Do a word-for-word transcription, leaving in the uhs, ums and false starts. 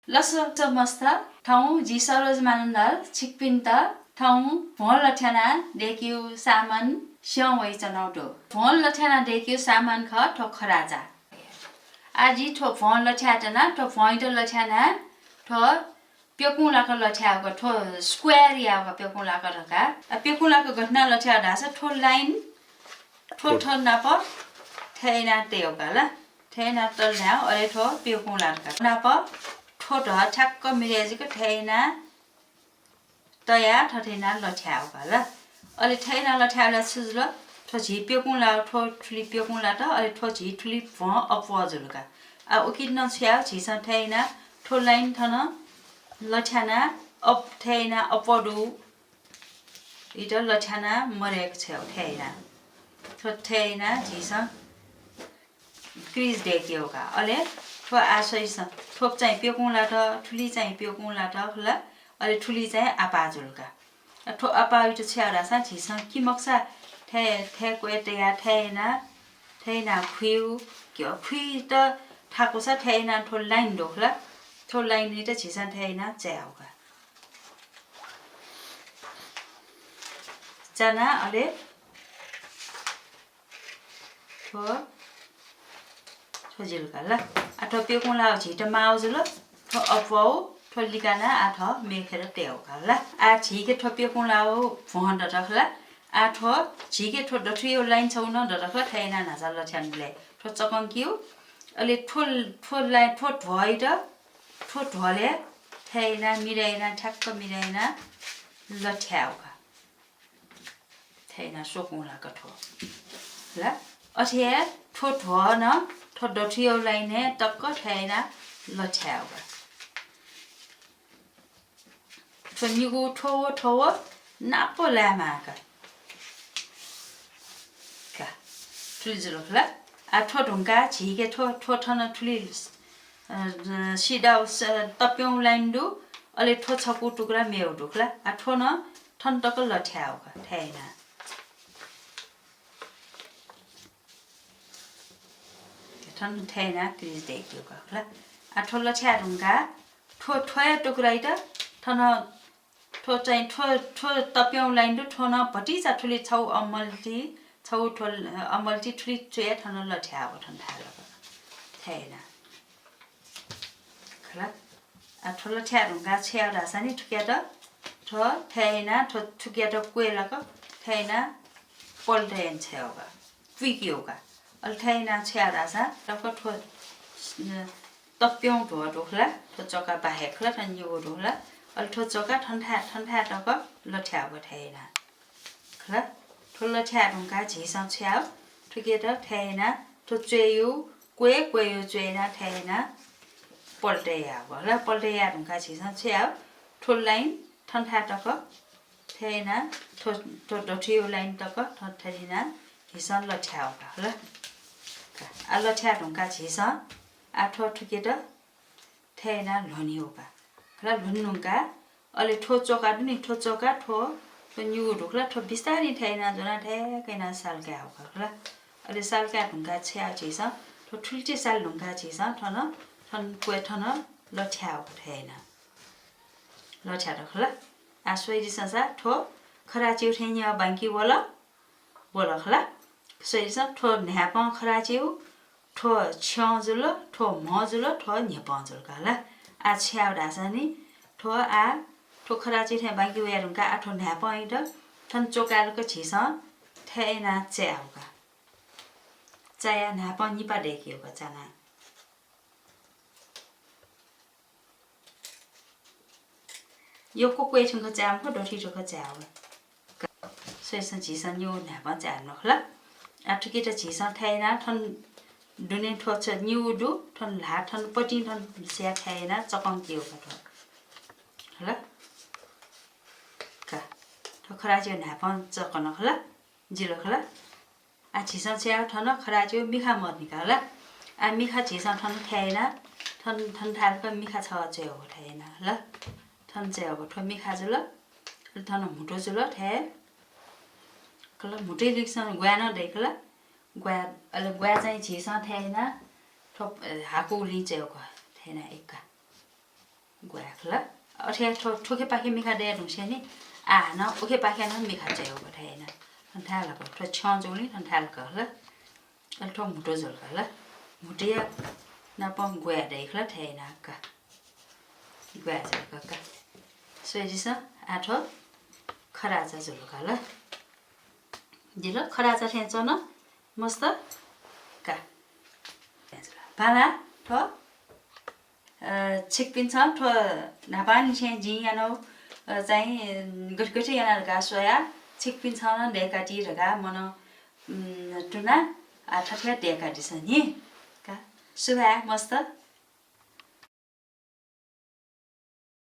लसकुस मस्त, थौं जि सरोज मानन्धर छिकपिन्त थौं भ्वं लथ्याना दय्केगु सामान स्यं वइच्वनागु दु। भ्वं लथ्याना दय्केगु सामान खः थ्व खराजा। आः जि थ्व भ्वं लथ्यायेत्यना, थ्व भ्वंइत लथ्याना थ्व प्यकुं लाक लथ्यायेगु, थ्व square यायेगु प्यकुं लाक धकाः। आ, प्यकुं लाक गथे याना लथ्यायेगु धाःसा थ्व line थ्व थ्व नाप थथे याना तयेगु का ला। थथे याना तल धायेगु, अले थ्व प्यकुं लाक नाप थ्व धः ठ्याक्क मिले जुइक थथे याना तयाः थथे याना लथ्यायेगु का ला। अले थथे याना लथ्यायेबलय् छु जुल? थ्व झी प्यकुं लात, थ्व थुलि प्यकुं लात, अले थ्व झी थुलि भ्वं अप्वः जुल का। आ, उकिं नं छु यायेगु, झीसं थथे याना थ्व line थन लथ्याना अप-, थथे याना अप्वः दु इत लथ्याना मदय्क छ्वयेगु थथे याना। थ्व थथे याना झीसं crease दय्केगु का। अले थ्व आः स्वइसँ, थ्व चाहिँ प्यकुं लात, थुलि चाहिँ प्यकुं लात खला, अले थुलि चाहिँ आपाः जुल का। आ, थ्व आपाःइत छु यायेगु धाःसा झीसं किमकसा थथे, थथे क्वय् तयाः थथे याना, थथे याना खुइगु, कि खुइत थाकुसा थथे याना थ्व line दु खला, थ्व line-इत झीसं थथे याना चायेगु का। चाना अले थ्व, थ्व जुल का ला। आ, थ्व प्यकुं लाःगु झीत माःगु जुल, थ्व अप्वःगु, थ्व लिकाना आ थः मेखेर तयेगु का ला। आ, झीके थ्व प्यकुं लाःगु भ्वं दत खला। आ, थ्व झीके थ्व दथुइगु line छगू नं दत खला, थथे याना न्हाचः लथ्यानाबलय् थ्व चकंकिगु। अले थ्व, थ्व line, थ्व ध्वःइत, थ्व ध्वलय् थथे याना मिले याना, ठ्याक्क मिले याना लथ्यायेगु का। थथे याना स्वकुं लाक थ्व ला। अथे हे थ्व ध्वः नं थ्व दथुइगु line हे तक थथे याना लथ्यायेगु का। थ्व निगू थ्व व थ्व व नाप लायेमाः का। का। थुलि जुल खला। आ, थ्व धुंकाः झीके थ्व, थ्व थन थुलि, अ, सिधःगु स-, तप्यंगु line दु, अले थ्व छकू टुक्रा मेगु दु खला। आ, थ्व नं थन तक लथ्यायेगु का, थथे याना। थन थथे याना crease दय्केगु का खला। आ, थ्व लथ्याये धुंकाः थ्व, थ्व हे टुक्राइत थन थ्व चाहिँ थ्व, थ्व तप्यंगु line दु, थ्व नं भतिचा थुलि छगू अम्मल्टी, छगू थ्व, अम्मल्टी थुलि च्वय् थन लथ्यायेगु थन धायेगु का। थथे याना। खला। आ, थ्व लथ्याये धुंकाः छु यायेगु धाःसा नि थुकियात थ्व थथे याना थ्व थुकियात क्वय् लाक थथे याना पल्टा याना छ्वयेगु का। पुइकेगु का। अले थथे याना छु यायेगु धाःसा तक थ्व, अ, तप्यंगु ध्वः दु खला, थ्व चका बाहेक खला, थन निगू दु खला। अले थ्व चका थन थाय्, थन थाय् तक लथ्यायेगु थथे याना। खला, थ्व लथ्याये धुंकाः झीसं छु यायेगु, थुकियात थथे याना थ्व च्वय्‌यु क्वय्, क्वय्‌यु च्वय् याना थथे याना पल्टा यायेगु खला। पल्टा याये धुंकाः झीसं छु यायेगु, थ्व line थन थाय् तक थथे याना थ्व, थ्व दथुइगु line तक थथे याना झीसं लथ्यायेगु का खला। आ, लथ्याये धुंकाः झीसं आ थ्व थुकियात थथे याना ल्ह्वनेगु का खला। ल्ह्वने धुंकाः अले थ्व चका दु नि, थ्व चका थ्व, थ्व निगू दु खला, थ्व बिस्तारं थथे याना ज्वनाः थथे याना साल कायेगु का खला। अले साल काये धुंकाः छु यायेगु झीसं, थ्व थुलि ति साल धुंकाः झीसं थन, थन क्वय् थन लथ्यायेगु का थथे याना। लथ्यात खला। आ, स्वयादिसँ सा, थ्व खराचिउ थें न्ह्यः बांकी वल, वल खला। स्वयादिसँ, थ्व न्हाय्‌पं खराचिउ, थ्व छ्यं जुल, थ्व म्ह जुल, थ्व न्ह्यपं जुल का खला। आ, छु यायेगु धाःसा नि, थ्व आ, थ्व खराचिउ थें बांकी वये धुंकाः आ थ्व न्हाय्‌पंइत थन चकाय् लाक झीसं थथे याना चायेगु का। चायाः न्हाय्‌पं निपा दय्‌केगु का चाना। यक्व क्वय् थुइक चाये मखु, दथुइ थुइक चायेगु। स्वयादिसँ झीसं निगू न्हाय्‌पं चाये धुन खला। आ, थुकियात झीसं थथे याना थन दुने थ्व छ निगू दु, थन ल्हाः थन पतिं थन स्याः थथे याना चकंकेगु का थ्व। खला। का। थ्व खराचिउ न्हाय्‌पं चकन खला। जुल खला। आ, झीसं छु यायेगु, थन खराचिउ मिखा मदनि का खला। आ, मिखा झीसं थन थथे याना, थन, थन थाय् तक मिखा छगः च्वयेगु थथे याना खला। थन च्वयेगु, थ्व मिखा जुल, अले थन म्हुतु जुल, थथे खला। म्हुतुइ लिक्क ग्वाये नं दइ खला। ग्वाये, अले ग्वाये चाहिँ झीसं थथे याना, थ्व, अ, हाकुगुलिं च्वयेगु थथे याना एका। ग्वाये खला। अथे थ्व थुखेपाखे मिखा दये धुंसे नि, आः हानं उखेपाखे नं मिखा च्वयेगु थथे याना। थन्थाय् लाक थ्व छ्यं जूलिं थन्थाय् लाक खला। अले थ्व म्हुतु जुल खला। म्हुतुया नाप ग्वाये दइ खला थथे याना का। ग्वाये जुल का। स्वयादिसँ, आः थ्व खराचा जुल खला। दिल खराचा थें च्वन मस्त का। बांला थ्व अ, छिकपिन्सं थ्व न्हापांनिसें जिं यानागु, अ, चाहिँ गथे गथे याना धकाः स्वयाः छिकपिन्सं नं दय्काति धकाः मन, उम्, तुना, आ, थथे दय्कादिसँ नि। का, सुभाय् मस्त।